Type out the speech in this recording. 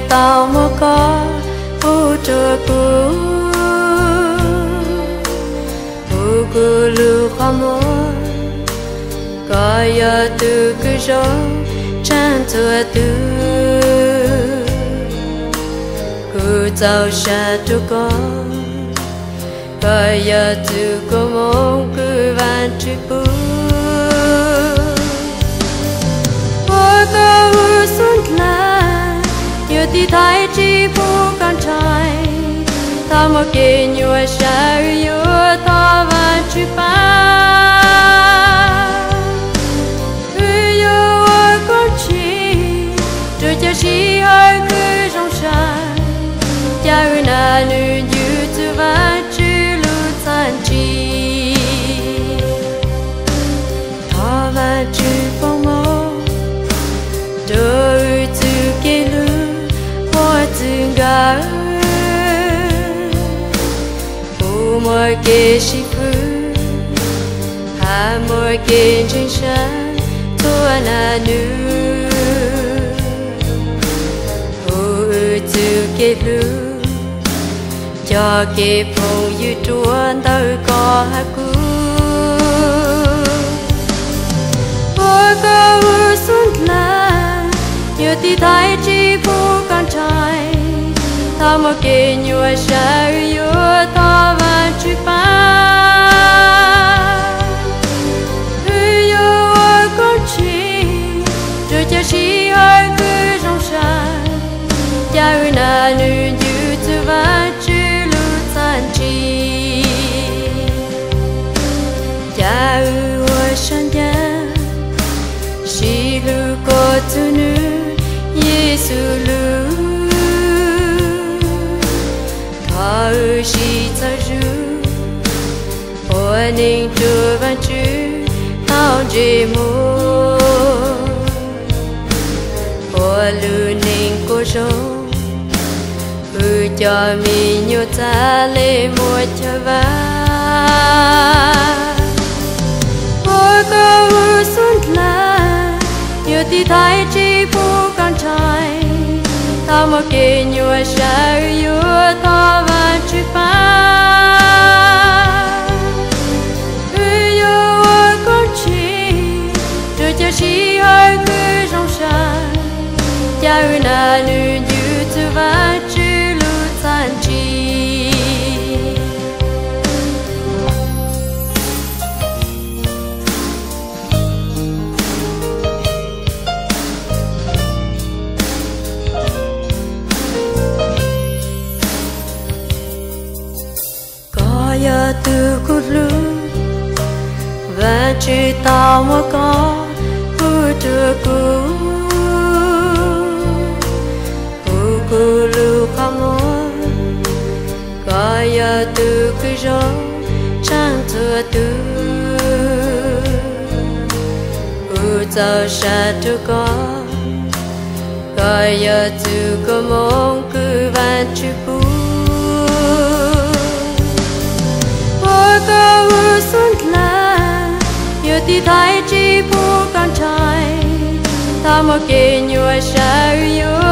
Tau muab koj pub rua kuv, pub kuv lub qhov muag. Koj yog tus kws zoo tshaj txhua tus, kuv txaus sa rua koj. Koj yog txuj koob moov kws Vaajtswv pub. Ua koj lub xub dlaag yuav tiv thaiv tsi pub koj ntshai, tau muaj kev nyuaj sab wb yuav thov Vaajtswv pab. Wb yuav ua koob tsib rua cov sij hawm kws zoo sai, ca wb nam nwg ncu txug Vaajtswv lub txaj ntsig. Thov Vaajtswv foom moov rua wb txuj kev hlub muaj txwv nkaus, pub muaj kev sib fwb, hab muaj kev ntseeg sab txhua nam nwg. Pub wb txuj kev hlub, coj kev phooj ywg rua ntawm koj hab kuv. Ua koj lub xub dlaag yuav tiv thaiv tsi pub koj ntshai, tau muaj kev nyuaj sab wb yuav thov Vaajtswv pab. Wb yuav ua koob tsib rua cov sij hawm kws zoo sai, ca wb nam nwg ncu txug Vaajtswv lub txaj ntsig. Ca wb ua sab ncaj sib hlub koj txug nwg Yexus lug. Thov wb sib txhawb zug ua neeg rua Vaajtswv tau ntsej muag, ua lub neej kuaj zoo, wb cov me nyuam txav le muaj chaw vav. Ua koj lub xub dlaag yuav tiv thaiv tsi pub koj ntshai, tau muaj kev nyuaj sab wb yuav thov Vaajtswv pab. Wb yuav ua koob tsib rua cov sij hawm kws zoo sai, ca wb nam nwg ncu txug Vaajtswv lub txaj ntsig. Koj yog tug kuv hlub, Vaajtswv tau muab koj pub rua kuv, pub kuv lub qhov muag. Koj yog tug kws zoo tshaj txhua tug, kuv txaus sa rua koj. Koj yog txuj koob moov kws Vaajtswv pub. Ua koj lub xub dlaag yuav tiv thaiv tsi pub koj ntshai, tau muaj kev nyuaj sab wb yuav